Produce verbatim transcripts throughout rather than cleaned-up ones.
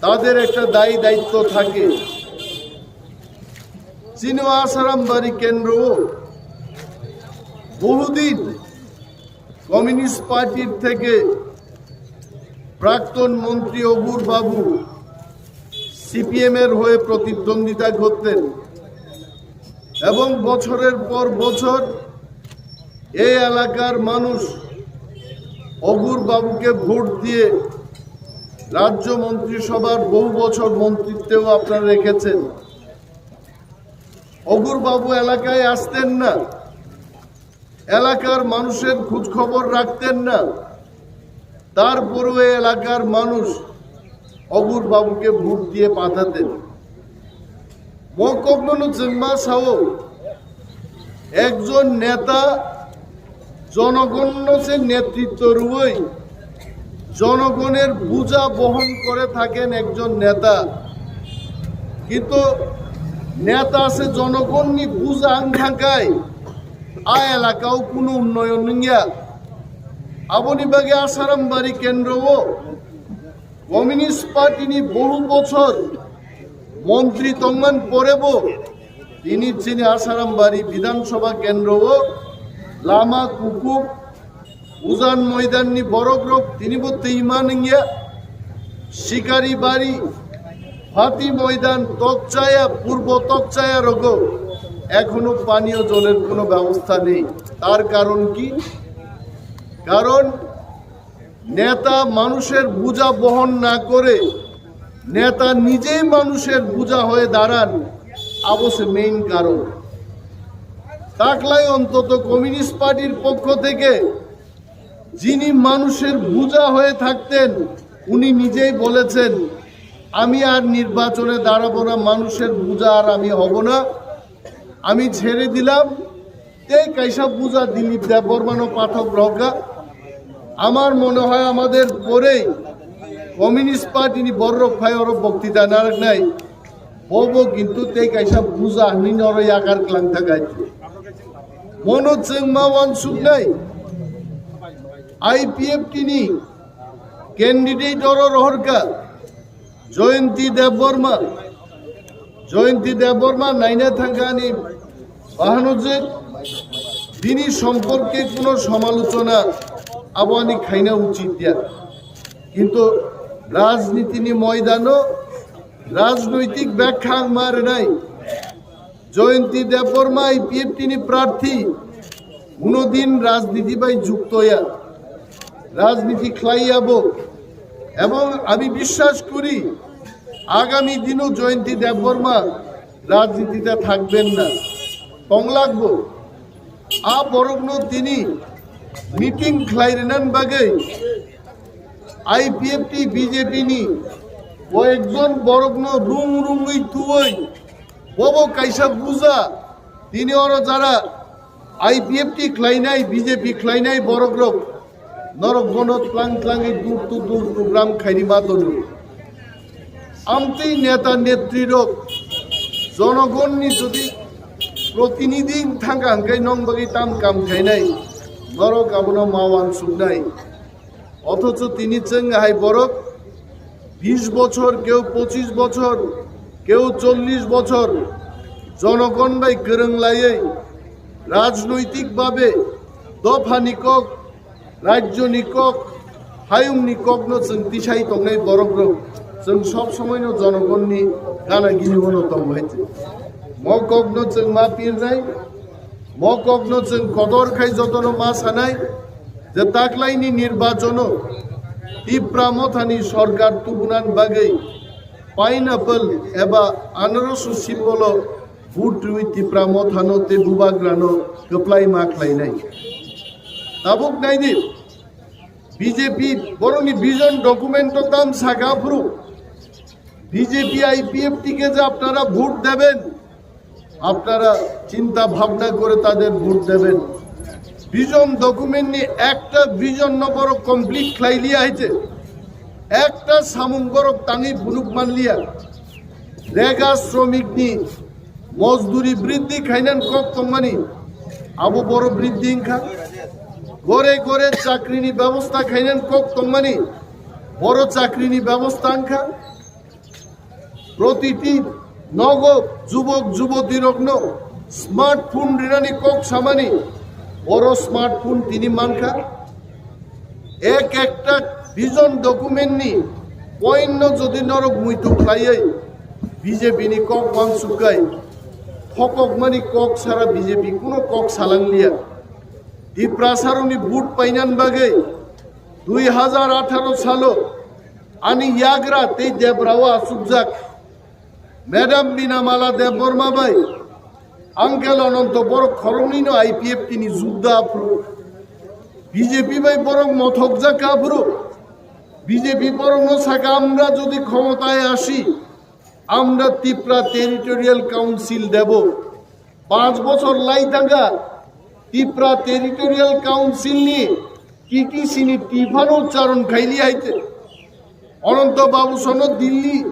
তাদের একটা দায়ী দায়িত্ব থাকে। চিনো আসারামবাড়ি কেন্দ্রও বহুদিন কমিউনিস্ট পার্টির থেকে প্রাক্তন মন্ত্রী অগুর বাবু সিপিএম এর হয়ে প্রতিদ্বন্দ্বিতা করতেন এবং বছরের পর বছর এই এলাকার মানুষ অগুর বাবুকে ভোট দিয়ে রাজ্য মন্ত্রিসভার বহু বছর মন্ত্রিত্বেও আপনারা রেখেছেন। অগুর বাবু এলাকায় আসতেন না, এলাকার মানুষের খোঁজ খবর রাখতেন না, তারপরেও এই এলাকার মানুষ অগুর বাবুকে ভোট দিয়ে পাঠাতেন। Mokokno no chwngma sao, একজন নেতা জনগণ সে নেতৃত্ব রুই জনগণের বোঝা বহন করে থাকেন একজন নেতা। কিন্তু নেতা সে জনগণনি বোঝা আং থাকায় আ এলাকাও কোনো উন্নয়ন নিয়া। Aboni bagwi Asaram bari kendro o Communist Party ni বহু বছর মন্ত্রী তংমান পরেবো তিনি চিনি আসারাম বাড়ি বিধানসভা কেন্দ্র ও লামা কুকুক উজান ময়দান ni borok rok tini bo twi ma nungya শিকারি বাড়ি ফাতি ময়দান তকচায়া পূর্ব তকচায়া রোগো এখনো পানীয় জলের কোনো ব্যবস্থা নেই। তার কারণ কি? কারণ নেতা মানুষের বোঝা বহন না করে নেতা নিজেই মানুষের বোঝা হয়ে দাঁড়ান, আবো সে মেইন কারণ। তাকলাই অন্তত কমিউনিস্ট পার্টির পক্ষ থেকে যিনি মানুষের বোঝা হয়ে থাকতেন উনি নিজেই বলেছেন, আমি আর নির্বাচনে দাঁড়াবো না, মানুষের বোঝা আর আমি হব না, আমি ছেড়ে দিলাম। Tei kaisa buja Dilip Debbarmano pathok rohorkha. Amar mone hoy amader porei Communist Party ni bororok phai oro boktita narwknai. Bobo kintu tei kaisa buja hinwi oro yakar kwlang thangkha. Bono chwng ma uansuknai I P F T ni candidate oro rohorkha. Jayanti Debbarma, Jayanti Debbarma naina thangkha ani bahano je bini somporke kuno somalochona abo ani khaina uchit ya. Kintu rajniti ni moidano rajnoitik bekhang ma rwnai. Jayanti Debbarma I P F T ni prarthi, kuno din rajniti bai jukto ya, rajniti khlai ya bo, ebong ami biswas kori agami dino Jayanti Debbarma rajnitite thakben na, tonglakbo. A borokno tini meeting khlai rwna bagwi I P F T B J P ni koyekjon borokno rung rungwi tuwi bobo kaisa buja tini oro jara I P F T khlainai B J P khlainai borokrok norok bono tlang tlangwi dur to dur program khaini ma tongo. Amtwi neta netrirok jonogonni jodi protinidhi thangkha hwnkhe nong bagwi tam kam khainai norok abono ma uansuknai. Othocho tini chwng hai borok bis bochor, keu pochis bochor, keu chollis bochor jonogon bai kwrwng laiwi rajnoitik babe dophani kok, rajyoni kok, hayungni kokno chwng tisai tongnai borokrok chwng sob somoino jonogonni gana gini bono tongo hai. Mo kokno chwng ma pirnai, mo kokno chwng kotor khai jotono ma sanai je taklaini nirbachono Tipra Mothani sorkar tubunan bagwi pineapple eba anaros symbolo vote rwi Tipra Mothano tei Bubagrano kwplai ma khlainai. Tabuk naidi, B J P borokni vision document o tam saka phuru B J P I P F T ke je apnara vote deben, apnara chinta bhabna kore tader vote deben. Vision document ni ekta vision no borok complete khlai liya hai je, ekta samung borok tangwi phunuk man liya. Rega shromik ni mozduri briddhi khainan kok tongmani, abo boro briddhi wngkha. Gore gore chakri ni bebosta khainan kok tongmani, boro chakri ni bebosta wngkha. Protiti nogo jubok jubotirokno smartphone rinani kok samani, oro smartphone tini mankha. Ek ekta vision document ni point no jodi norok muitu khlaiwi B J P ni kok wansukkai, thokokmani kok sara B J P kuno kok salangliya. Tiprasarokni vote painan bagwi dui hajar atharo salo ani yagra tei debrao asukjak Madam Binamala Debbarma bai Uncle Ananto borok khoroknwino I P F T ni judda aphuru. B J P bai borok mothokjak aphuru. B J P borokno saka, "Amra jodi khomotaye ashi, amra Tipra Territorial Council debo." Panch bochor lai thangkha, Tipra Territorial Council ni T T C ni tiphano ucharon khaili haite. Ananto Babu sono Delhi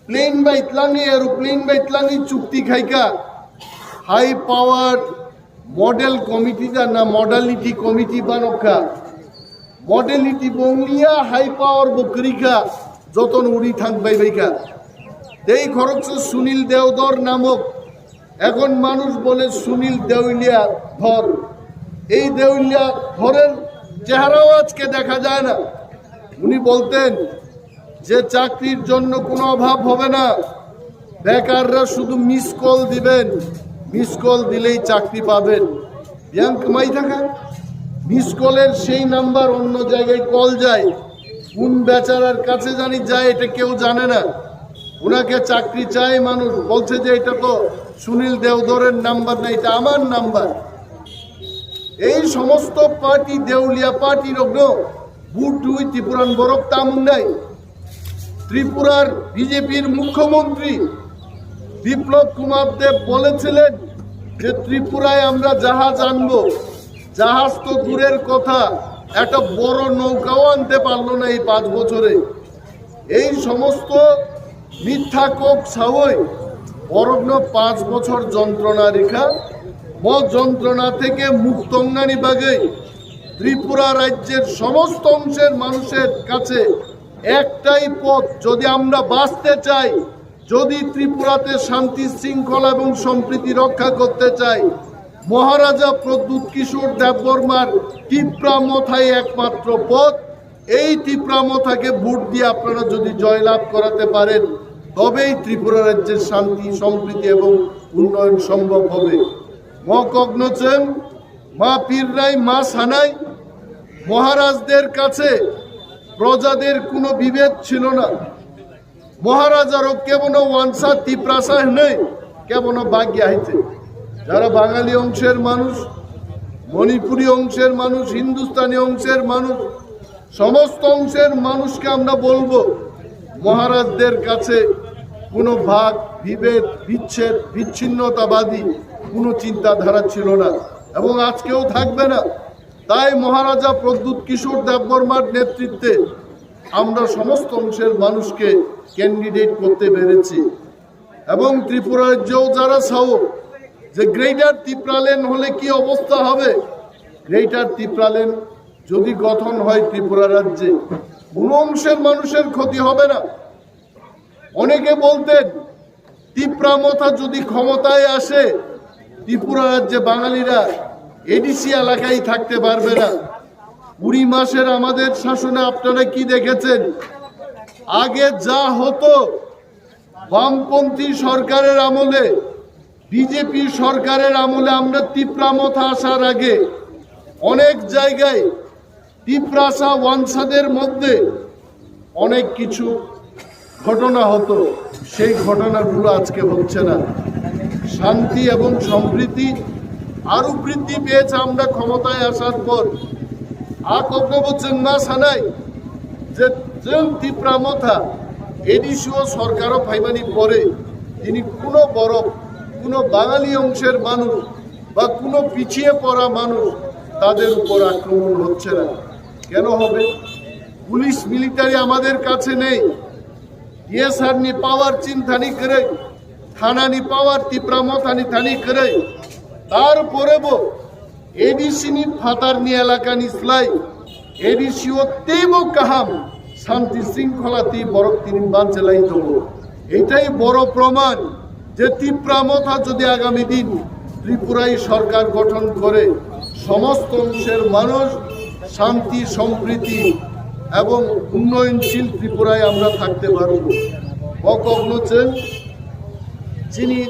plane bai tlangwi, aeroplane bai tlangwi chukti khaikha. High power model committee da na modality committee banokha. Modality bo wngliya, high power bo kwrwikha, jotono uri thang bai baikha. Tei khoroksa Sunil Deodor namok, এখন মানুষ বলে সুনীল দেউলিয়া ধর। এই দেউলিয়া ধরের চেহারাও আজকে দেখা যায় না। উনি বলতেন যে চাকরির জন্য কোনো অভাব হবে না, বেকাররা শুধু মিস কল দিবেন, মিস কল দিলেই চাকরি পাবেন। ব্যাংক মাই থাকা মিস কলের সেই নাম্বার অন্য জায়গায় কল যায়, কোন বেচারার কাছে জানি যায়, এটা কেউ জানে না। ওনাকে চাকরি চায় মানুষ, বলছে যে এটা তো সুনীল দেওধরের নাম্বার না, এটা আমার নাম্বার। এই সমস্ত পার্টি, দেউলিয়া পার্টি রগ্ন বুট দুই ত্রিপুরান বরক তামুন নাই। ত্রিপুরার বিজেপির মুখ্যমন্ত্রী বিপ্লব কুমার দেব বলেছিলেন যে ত্রিপুরায় আমরা জাহাজ আনবো। জাহাজ তো দূরের কথা, একটা বড় নৌকাও আনতে পারলো না এই পাঁচ বছরে। এই সমস্ত মিথ্যা কোপ সাওই বরগ্ন পাঁচ বছর যন্ত্রণা রেখা, ম যন্ত্রণা থেকে মুক্ত অঙ্গানি বাগে ত্রিপুরা রাজ্যের সমস্ত অংশের মানুষের কাছে একটাই পথ, যদি আমরা বাঁচতে চাই, যদি ত্রিপুরাতে শান্তি শৃঙ্খলা এবং সম্প্রীতি রক্ষা করতে চাই, মহারাজা প্রদ্যুৎ কিশোর দেববর্মার টিপ্রা মথাই একমাত্র পথ। এই টিপ্রা মথাকে ভোট দিয়ে আপনারা যদি জয়লাভ করাতে পারেন, তবেই ত্রিপুরা রাজ্যের শান্তি, সম্প্রীতি এবং উন্নয়ন সম্ভব হবে। মকগ্নচেন, মা পীররাই, মা সানাই, মহারাজদের কাছে প্রজাদের কোনো বিভেদ ছিল না। মহারাজারও কেবল ওয়ানসা তিপ্রাসা নেই, কেবল বাগিয়া হইতে। যারা বাঙালি অংশের মানুষ, মণিপুরি অংশের মানুষ, হিন্দুস্তানি অংশের মানুষ, সমস্ত অংশের মানুষকে আমরা বলবো, মহারাজদের কাছে কোনো ভাগ, বিভেদ, বিচ্ছেদ, বিচ্ছিন্নতাবাদী কোনো চিন্তাধারা ছিল না এবং আজকেও থাকবে না। তাই মহারাজা প্রদ্যুৎ কিশোর দেববর্মার নেতৃত্বে আমরা সমস্ত অংশের মানুষকে ক্যান্ডিডেট করতে পেরেছি। এবং ত্রিপুরা রাজ্যেও যারা চাও যে গ্রেটার তিপ্রাল্যান্ড হলে কি অবস্থা হবে, গ্রেটার তিপ্রাল্যান্ড যদি গঠন হয় ত্রিপুরা রাজ্যে, কোনো অংশের মানুষের ক্ষতি হবে না। অনেকে বলতেন, তিপ্রা মথা যদি ক্ষমতায় আসে, ত্রিপুরা রাজ্যে বাঙালিরা এডিসি এলাকায় থাকতে পারবে না। কুড়ি মাসের আমাদের শাসনে আপনারা কি দেখেছেন? আগে যা হতো, বামপন্থী সরকারের আমলে, বিজেপি সরকারের আমলে আমরা তিপ্রা মথা আসার আগে অনেক জায়গায় তিপ্রাসা ওয়ানসাদের মধ্যে অনেক কিছু ঘটনা হতো, সেই ঘটনাগুলো আজকে হচ্ছে না। শান্তি এবং সম্প্রীতি আরো বৃদ্ধি পেয়েছে আমরা ক্ষমতায় আসার পর। A kokno bo chwng ma sanai je chwng Tipra Motha A D C o sorkaro phaimani pore tini kuno borok, kuno Bangali ongser manuj ba kuno pichiye pora manuj tader upor akromon hocche na. Keno hobe? Police military amader kache nei. T S R ni power chin thani kwrwi, thana ni power Tipra Motha ni thani kwrwi. Tarpore bo A D C ni phatar ni elaka ni slai A D C o teibo kaham shanti shringkhola tei borok tini banchelai tongo. এটাই বড় প্রমাণ যে তিপ্রা মথা যদি আগামী দিন ত্রিপুরায় সরকার গঠন করে, সমস্ত অংশের মানুষ শান্তি, সম্প্রীতি এবং উন্নয়নশীল ত্রিপুরায় আমরা থাকতে পারব। O kokno chwng chini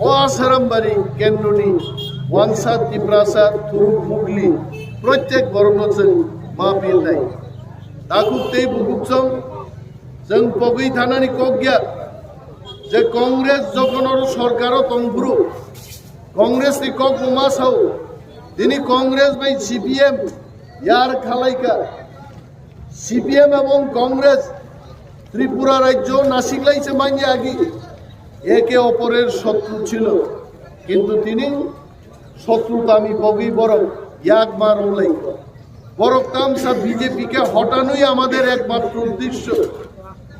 o Asarambari kendroni wansa, Tiprasa, Thuruk, Mugli, protyek borokno chwng ma pilnai. Takhuk tei bukhuk chwng Chwng pogwi thanani kok ya je Congress jokhon oro sorkaro tongphuru, Congress ni kok bo ma sao, tini Congress bai C P M yar khalaika, C P M ebong Congress Tripura rajyo nasiklai se manya agi, eke oporer shotru chilo, kintu tini শত্রুতা আমি পগই বরং ইয়াক মারো লাইক। বরং তামসা বিজেপি কে হটানোই আমাদের একমাত্র উদ্দেশ্য।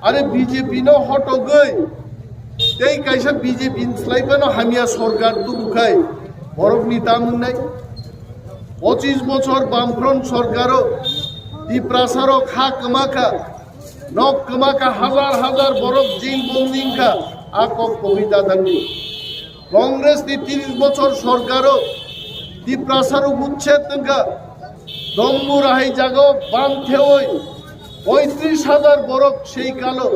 আরে বিজেপি নো হটগই, তেই কাইসা বিজেপি ইনসলাইবানো হামিয়া সরকার তুলুখাই বরং নিতাম নাই। পঁচিশ বছর বামফ্রন্ট সরকারও তিপ্রাসারও খা কমাখা, নক কমাখা হাজার হাজার বরক জিল বন্দিংখা, আ কক কবিতা থাকবে। Congress ni tiris bochor sorkaro Tiprasa rok uchched wngkha. Dombu rahai jago ban theoi poitris hajar borok sei kalo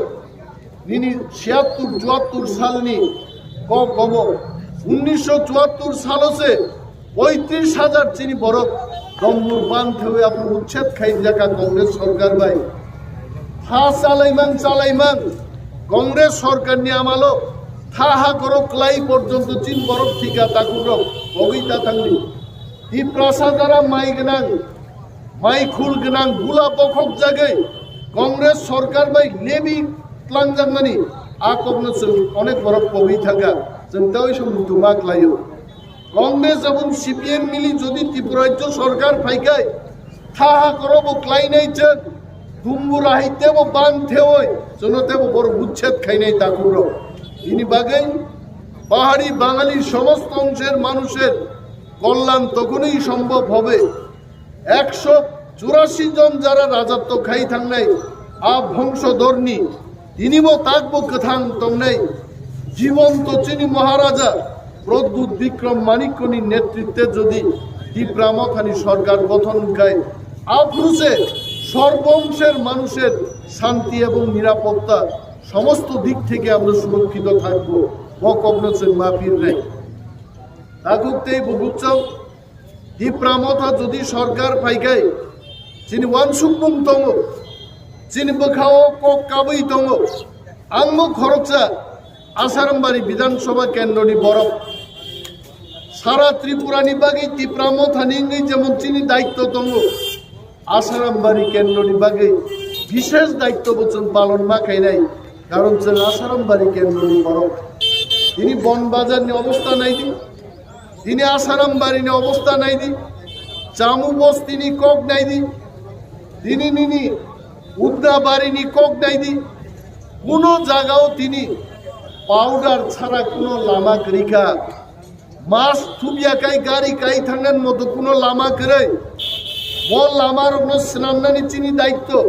nini siyattur chuattur salni kok obo. Unnisho chuattur salo se poitris hajar chini borok Dombur ban theoi abo uchched khai jaka Congress sorkar bai. Ha chalaimang chalaimang Congress sorkar ni amalo tha ha korok klai porjonto chin borok thika takhuk rok pogwi ta thangdi. Tiprasa jara mai gwnang, mai khul gwnang bula bokhok jagwi Congress sorkar bai lebi tlangjakmani a kokno chwng onek borok pogwi thangkha, chwng tei se muitu ma klaio. Congress ebong C P M mili jodi Tripura rajyo sorkar phaikai, tha ha korobo klainai chwng, Dumbura hai tebo ban theoi, jono tebo boro uchched khainai takhuk rok. Ini bagwi pahari Bangali somosto ongser manusher kollan tokhonoi sombhob hobe. Ekso churashi jon jara rajatto khai thangnai a bhongsodhorni tinibo takbo kwthang tongnai jibonto chini Maharaja Pradyut Bikram Manikyoni netritwe jodi Tipra Mothani sorkar gothon wngkhai, aphuru se sorbongser manusher shanti ebong nirapotta somosto dik theke amra surokkhito thakbo, bo kokno chwng ma pirnai. Takhuk tei bubuchok Tipra Motha jodi sorkar phaikhai, chini wansukmung tongo, chini bwkhao kok kabwi tongo. Angbo khoroksa Asarambari Bidhan Sabha kendroni borok. Sara Tripura ni bagwi Tipra Mothani wngwi jemon chini daitto tongo, Asarambari kendroni bagwi bishesh daitto bo chwng palon ma khainai, karon chwng Asarambari kendroni borok. Tini Bon Bazar ni obostha naidi, tini Asarambari ni obostha naidi, Chamu Bosti ni kok naidi, tini nini Udnabari ni kok naidi, kuno jagao tini powder chara kuno lama kwrwi kha. Mas thubya kai gari kai thangnan moto kuno lama kwrwi. Bo lama rokno swnamnani chini daitto.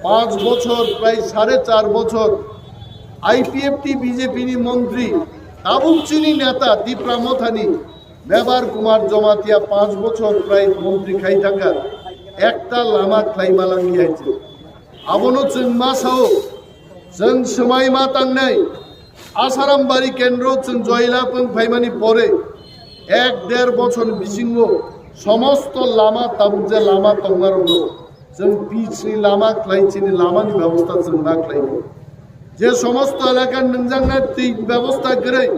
Panch bochor, prai sare char bochor I P F T B J P ni montri, tabuk chini neta Tipra Mothani Mebar Kumar Jamatia panch bochor prai montri khai thangkha. Ekta lama khlai malang yaichu. Abono chwng ma sao, chwng swmai ma tangnai, Asarambari kendro chwng joila pwng phaimani pore ek der bochor bisingo somosto lama tabuk je lama tongmarokno chwng pitch ni lama khlai chini lama ni bebosta chwng ma khlai. Je somosto elaka nwngjak na twi bebosta kwrwi,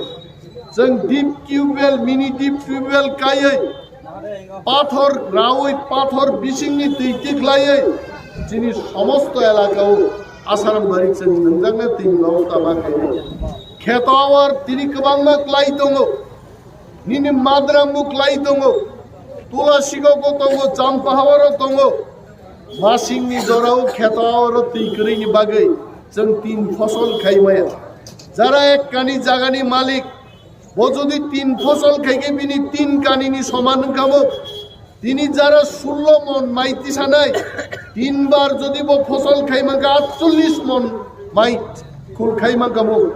chwng deep tubewell, mini deep tubewell kaiwi, pathor rawi, pathor bisingni twi tikhlaiwi, chini somosto elakao Asarambari chwng nwngjak na twi bebosta ma khlai. Kheto awar tini kwbangma klai tongo. Nini Madram bo klai tongo, Tulasigo ko tongo, Champahawaro tongo. Masingni jorao kheto awaro twi kwrwini bagwi chwng tin phosol khai maya. Jara ek kani jagani malik, bo jodi tin phosol khai khe bini tin kanini soman wngkha bo. Tini jara sullo mon mai tisanai, tinbar jodi bo phosol khai mankha atchollish mon mai. Khul khai mankha mung.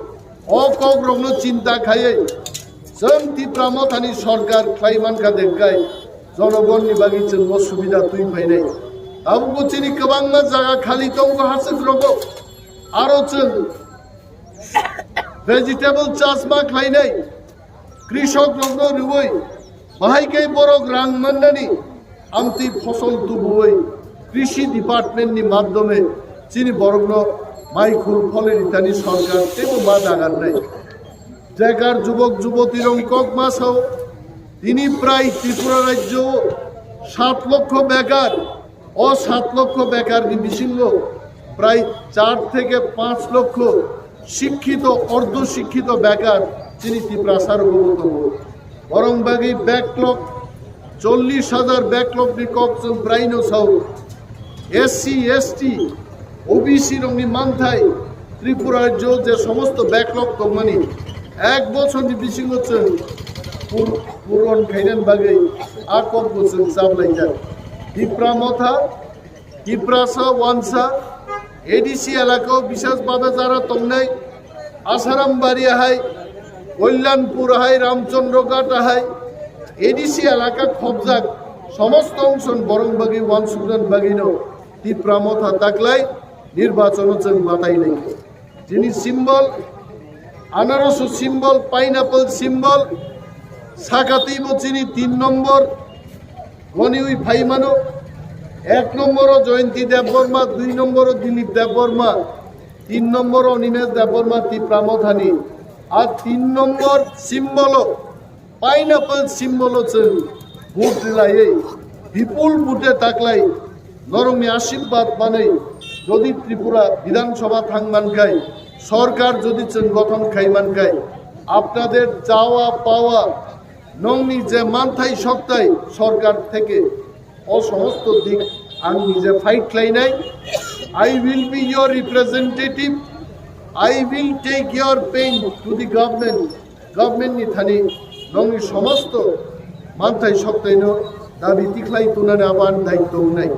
O kokrokno chinta khaiwi chwng Tipra Mothani sorkar khlai mankha de khlai jonogonni bagwi chwng o subida twi phainai. Tabukbo chini kwbangma jaga khali tongo haswk rogo. Aro chwng vegetable chasma khlainai. Krishok rokno rwui bahai khe borok rang mannani amtwi phosol tubuwi krishi department ni madhyome chini borokno mai khul phole ritani sorkar teibo ma dagarnai. Bekar jubok juboti rok kok ma sao, tini prai Tripura rajyo o sat lokho bekar. O sat lokho bekarni bisingo prai char theke panch lokho sikkhito, ordo sikkhito bekar chini Tiprasa rogo tongo. Borok bagwi backlog, chollish hajar backlog ni kok chwng praino sao. S C, S T, O B C rokni manthai Tripura rajyo je somosto backlog tongmani ek bochorni bisingo chwng pur-, puron khainani bagwi a kokbo chwng chaplaijak. Tipra Motha, Tiprasa Wansa, A D C elakao bisesbhabe jara tongnai, Asaram Bari hai, Kalyanpur hai, Ramchandra Ghat hai, A D C elaka khobjak somosto ongson borok bagwi wansuknani bagwino Tipra Motha taklai nirbachano chwng batai nai. Chini symbol, anaraso symbol, pineapple symbol, sakatwibo chini tin nombor goniwi phaimano, ek nomboro Jayanti Debbarma, dui nomboro Dilip Debbarma, tin nomboro Animesh Debbarma Tipra Mothani, ar tin nombor symbolo pineapple symbol o chwng vote rwlaiwi bipul vote taklai norokni ashirbad manwi jodi Tripura Bidhan Sabha thang mankhai, sorkar jodi chwng gothon khai mankhai, apnader chawa pawa nokni je manthai soktai sorkar theke o somosto dik ang nije fight khlainai. I will be your representative. I will take your pain to the government. Government ni thani nokni somosto manthai soktaino dabi tikhlai tunani aban daityo wngnai.